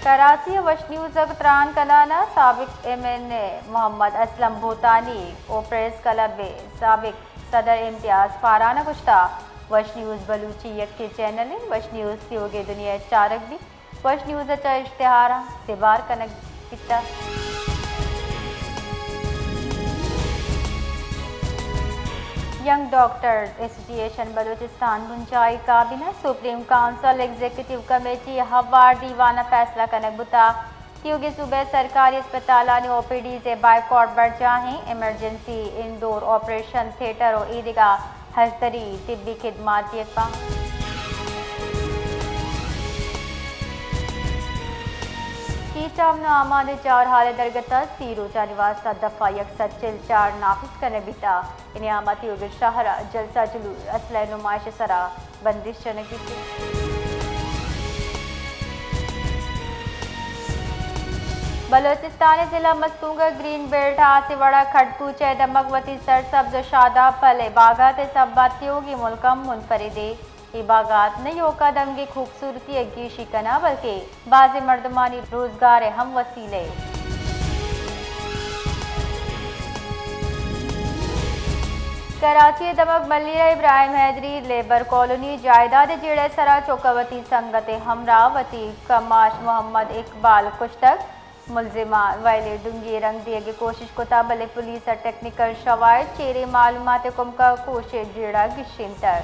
کراچی ءَ وش نیوز ءَ تران کنان ءَ سابق ایم این اے محمد اسلم بھوتانی ءُ پریس کلب ءِ سابق صدر امتیاز فاران ءَ گوشتہ، وش نیوز بلوچی یکیں چینل اِنت، وش نیوز تیوگیں دنیا ءَ چارگ بیت، وش نیوز ءَ چہ اشتہاراں سبار کنگ بیتہ۔ ینگ ڈاکٹرز ایسوسی ایشن بلوچستان بنجاہی کابینہ، سپریم کونسل، ایگزیکٹو کمیٹی ءِ ہوار دیوان ءَ فیصلہ کنگ بوتہ۔ تیوگیں صوبہ ءِ سرکاری اسپتالانی او پی ڈیز ءِ بائیکاٹ برجاہ اِنت، ایمرجنسی، انڈور آپریشن تھیٹر ءُ ایدگہ ہژدری طبی خدمات دیگ باں۔ کیچ ءَ امن ءُ امان ءِ جارحال ءِ درگت ءَ سی روچانی واستہ دفعہ یک سد چل چار نافذ کنگ بیتہ۔ اے نیام ءَ تیوگیں شہر ءَ جلسہ جلوس، اسلحہ نمائش ءِ سرا بندش جنگ بیت۔ بلوچستان ءِ ضلع مستونگ ءِ گرین بیلٹ ءَ ہاسیں وڑ ءَ کھڈکوچہ ءِ دمگ وتی سرسبز ءُ شاداب پل ءِ باگات ءِ سبب ءَ تیوگیں ملک ءَ منفردے۔ اے باگات نہ ایوک ءَ دمگے خوبصورتی ءِ گیشی کناں، بلکیں بازیں مردمانی روزگار ءِ ہم وسیلہ اے۔ کراچی ءِ دمگ ملیر ءَ ابراہیم حیدری لیبر کالونی ءِ جائیداد ءِ جیڑہ ءِ سرا چک ءَ وتی سنگت ءِ ہمراہ وتی کماش محمد اقبال کشتگ۔ ملزماں ویل ءِ ڈنگی ءَ رنگ دیگ ءِ کوشش کتہ، بلے پولیس ءَ ٹیکنیکل شواہد، چیریں معلومات ءِ کمک ءَ کوش ءِ جیڑہ گیشینتگ۔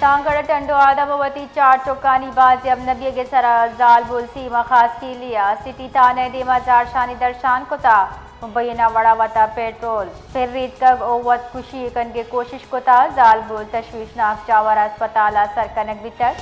سانگڑ ءِ ٹنڈو آدم ءَ وتی چار چکانی بازیں ہمنبیگ ءِ سرا زالبول سیما خاسکیلی ءَ سٹی تھانہ ءِ دیما زہرشانی درشان کتہ۔ مبینہ وڑا وتا پیٹرول پریتکگ ءُ وت کشی کنگ ءِ کوشش کتہ۔ زالبول تشویشناک جاور ءَ ہسپتال ءَ سر کنگ بیتگ۔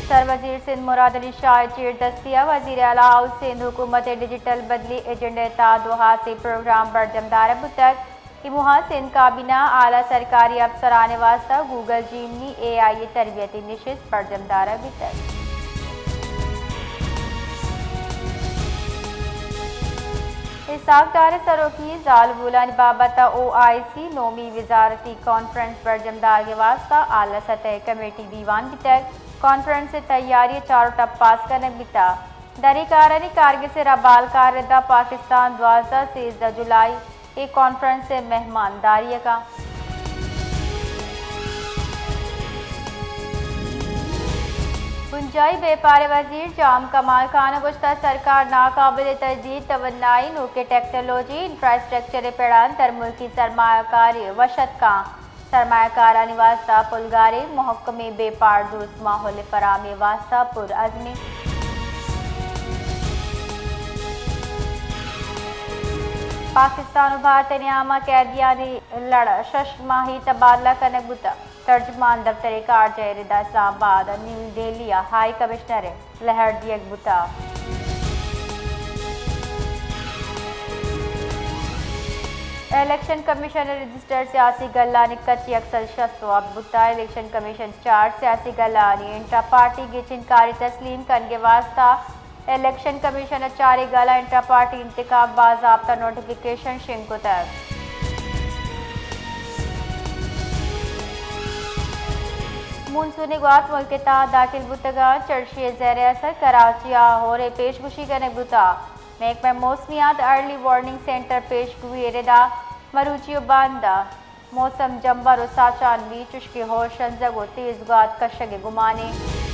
سروزیر سندھ مراد علی شاہ ءِ چیردستی ءَ وزیر اعلی ہاؤس سندھ حکومت ءِ ڈیجیٹل بدلی ایجنڈا ءِ تہا دو ہاسیں پروگرام برجم دارگ بوتگ۔ اے موہ ءَ سندھ کابینہ ءَ اعلی سرکاری افسران ءِ واستہ گوگل جیمنی اے آئی ءِ تربیتی نشست برجم دارگ بیتگ۔ اسحاق ڈار ءِ سروکی ءَ زالبولانی بابت ءَ او آئی سی نومی وزارتی کانفرنس برجم دارگ ءِ واستہ اعلی سطح ءِ کمیٹی دیوان بیتگ۔ کانفرنس ءِ تیاری ءِ چار ٹپ پاس کنگ بیتگ۔ دری کارانی کارگس ءِ را بالکار ءِ رد ءَ پاکستان دوازدہ سیزدہ جولائی اے کانفرنس ءِ مہمانداری ءَ کنت۔ بنجاہی بیپار ءِ وزیر جام کمال خان ءَ گوشتگ، سرکار ناقابل تجدید توانائی، نوکیں ٹیکنالوجی، انفراسٹرکچر ءِ پڑ ءَ درملکی سرمایہ کاری ءَ وش اتک کنت۔ سرمایہ کارانی واستہ پلگاریں، مھکمیں، بیپار دوست ماحول ءِ فراہمی ءِ واستہ پرعزم اِنت۔ پاکستان ءُ بھارت ءِ نیام ءَ قیدیانی لڑ شش ماہی تبادلہ کنگ بوتگ۔ ترجمان دفتر کارجاہ ءِ رد ءَ اسلام آباد ءَ نیو دہلی ءَ ہائی کمشنر ءِ لہر دیگ بوتگ۔ الیکشن کمیشن ءِ رجسٹرڈ سیاسی گلانی کچ یک سد شست ءُ ہپت بوتگ۔ الیکشن کمیشن چار سیاسی گلانی انٹرا پارٹی گچین کاری تسلیم کنگ ءِ واستہ الیکشن کمیشن ءَ چاریں گل ءَ انٹرا پارٹی انتخاب باضابطہ نوٹیفکیشن شنگ کتگ۔ مونسونی گوات ملک ءِ تہا داخل بوتگ ءُ چرشی ءِ زیر اثر کراچی ءَ ہور ءِ پیش گوشی کنگ بوتگ۔ محکمہ موسمیات ارلی وارننگ سینٹر پیش گوئی ءِ رد ءَ مروچی ءُ باندا موسم جمبر ءُ ساچان بیت، چوشکہ ہور شنزگ ءُ تیز گوات کشگ ءِ گمان اِنت۔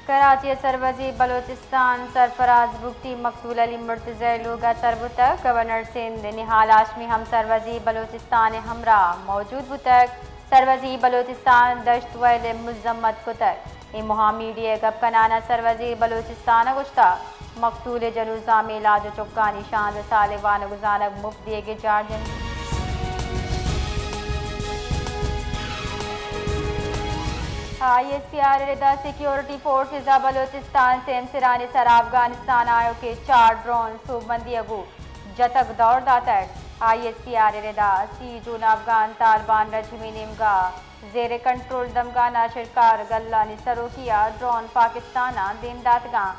کراچی ءَ سروزیر بلوچستان سرفراز بگٹی مقتول علی مرتضی ءِ لوگ ءَ سر بوتگ۔ گورنر سندھ نہال ہاشمی ہم سروزیر بلوچستان ءِ ہمراہ موجود بوتگ۔ سروزیر بلوچستان ءَ دہشت ویل ءِ مذمت کتگ۔ اے موہ ءَ میڈیا ءَ گپ کنان ءَ سروزیر بلوچستان ءَ گوشتگ، مقتول ءِ جنوزامیں لاج ءُ چکانی شانزدہ سالیں وانگ ءُ زانگ مفت دیگ ءِ جار جنگ۔ آئی ایس پی آر ءِ رد ءَ سیکیورٹی فورسز ءَ بلوچستان ءِ سیمسرانی سرا افغانستان ءِ آیوکیں چار ڈرون سوبمندی ءَ گوں جتگ دور داتگ۔ آئی ایس پی آر ءِ ردا سی جون ءَ افغان طالبان رجیم ءِ نیمگا زیر کنٹرول دمگاں ناشرکار گلانی سروکی ءَ ڈرون پاکستان ءَ دیم داتگاں۔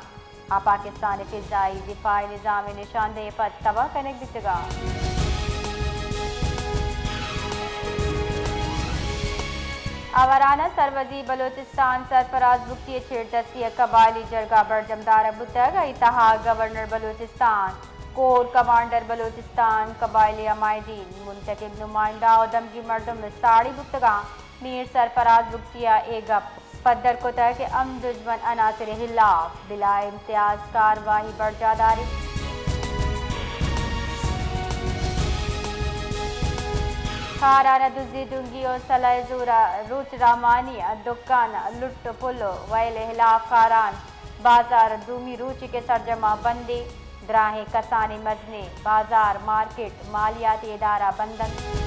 آ پاکستان ءِ فضائی دفاعی نظام ءِ نشاندہی ءِ پد تباہ کنگ بیتگاں۔ آواران ءَ سروزی بلوچستان سرفراز بگٹی ءِ چیردستی ءَ قبائلی جرگہ برجم دارگ بوتگ۔ آئی تہا گورنر بلوچستان، کور کمانڈر بلوچستان، قبائلی عمائدین، منتخب نمائندہ ءُ دمگی مردم ساڑی بوتگاں۔ میر سرفراز بگٹی ءَ اے گپ پدر کتگ کہ ہم دژمن عناصر ءِ ہلاپ بلا امتیاز کاروائی برجاہ داریت۔ خاران ءَ دزی، ڈنگی ءُ سلاہ ءِ زور ءَ روچ رحمانی ءِ دکان لٹ ءُ پل ءُ ویل ءِ ہلاپ خاران بازار دومی روچ کہ سرجم ءَ بندے۔ دراہیں کسانیں مزنیں بازار، مارکیٹ، مالیاتی ادارہ بند انت۔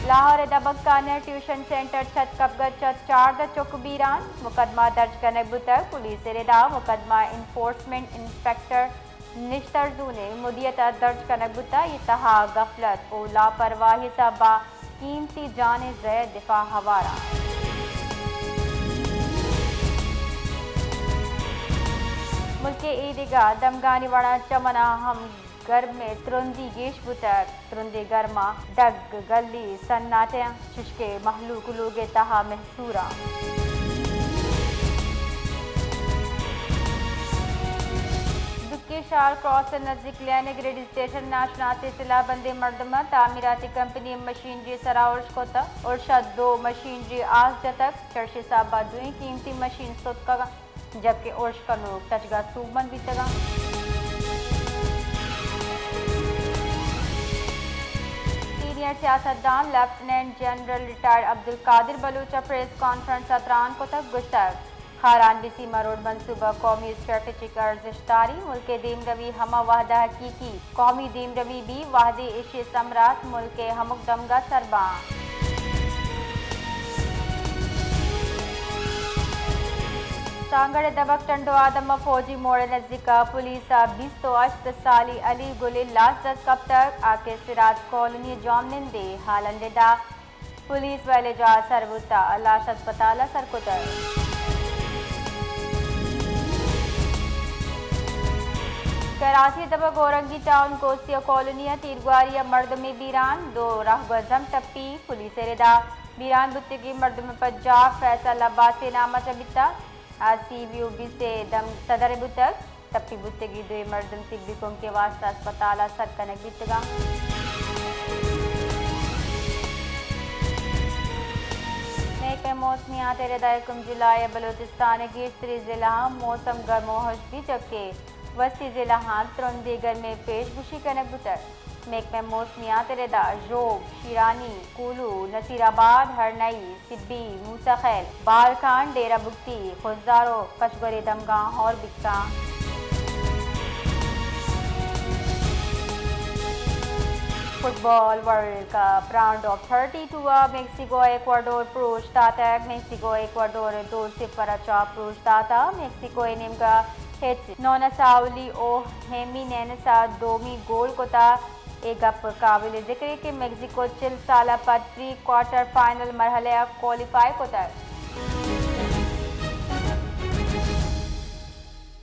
لاہور ءِ دبگکان ءِ ٹیوشن سینٹر چت کپگ ءَ چت چاردہ چک بیران، مقدمہ درج کنگ بوتگ۔ پولیس ءِ ردا مقدمہ انفورسمنٹ انسپکٹر نشتر زون ءِ مدیت ءَ درج کنگ بوتگ۔ اے تہا غفلت ءُ لاپرواہی سبب ءَ قیمتی جان ءِ زہر دفاع ہوار انت۔ ملک ءِ اے دگہ دمگانی وڑا چمن ءَ ہم گرم ءِ ترندی گیش بوتگ۔ ترندیں گرم ءَ ڈگ، گلی سناٹیں، چشکہ مہلوک لوگ ءِ تہا محصور انت۔ دکی شال کراس ءِ نزیک لین ءِ گریڈ اسٹیشن ءَ ناشناسیں سلاہ بندیں مردم ءَ تعمیراتی کمپنی ءِ مشینری ءِ سرا ارش کتگ۔ ارش ءَ دو مشینری آس جتگ۔ چرشی سبب ءَ دوئیں قیمتی مشین ستکگ انت، جبکہ ارش کنوک تچگ ءَ سوبمند بیتگ انت۔ سینئر سیاستدان لیفٹیننٹ جنرل ریٹائرڈ عبدالقادر بلوچ ءَ پریس کانفرنس ءَ تران کتگ، گوشتگ، خاران بسیمہ روڈ منصوبہ قومی اسٹریٹجک ارزشت داری، ملک ءِ دیمروی ہما وہد ءَ حقیقی قومی دیمروی بی، وہدے ایشی ءِ ثمرات ملک ءِ ہمک دمگ ءَ سر باں۔ سانگڑ ءِ دبگ ٹنڈو آدم ءَ فوجی موڑ ءِ نزیک ءَ پولیس ءِ بیست ءُ ہشت سالی علی گل ءِ لاش دست کپتگ، آ کہ سراج کالونی ءِ جوان نندے، ہالنڈ ءِ دا پولیس ویل ءِ جاہ ءَ سر بوتگ، لاش ہسپتال ءَ سر کتگ۔ کراچی ءِ دبگ اورنگی ٹاؤن کوسیا کالونی ءَ تیرگواری ءَ مردمے بیران، دو راہگوزم ٹپی، پولیس ءِ ردا بیران بوتگیں مردم ءِ پجار فیصل عباس ءِ نام ءَ چہ بیتگ، آ سی وی او بیست ءِ دم صدر ءِ بوتگ۔ ٹپی بوتگیں دوئیں مردم طبی کمک ءِ واستہ ہسپتال ءَ سر کنگ بیتگ انت۔ محکمہ موسمیات ءِ ردا یکم جولائی ءَ بلوچستان ءِ گیشتری ضلعاں موسم گرم ءُ ہشک بیت، جبکہ وسطی ضلعاں ترندیں گرمیں پیش گوشی کنگ بوتگ۔ محکمہ موسمیات ءِ ردا ژوب، شیرانی، کولو، نصیر آباد، ہرنئی، سبی، موسی خیل، بال کھان، ڈیرہ بگٹی، خضدار ءُ کشگور ءِ دمگاں ہور بیت کنت۔ Football world cup round of thirty two ءَ میکسیکو ءَ ایکواڈور پروش داتگ۔ میکسیکو ءَ ایکواڈور ءَ دو صفر ءَ چہ پروش داتگ۔ میکسیکو ءِ نیمگ ءَ ہچ نونساولی ءُ ہیمینینس ءَ دومی گول کتگ۔ اے گپ قابل ذکر اِنت کہ میکسیکو چل سال ءَ پد پری کوارٹر فائنل مرحلہ ءَ کوالیفائی کتگ۔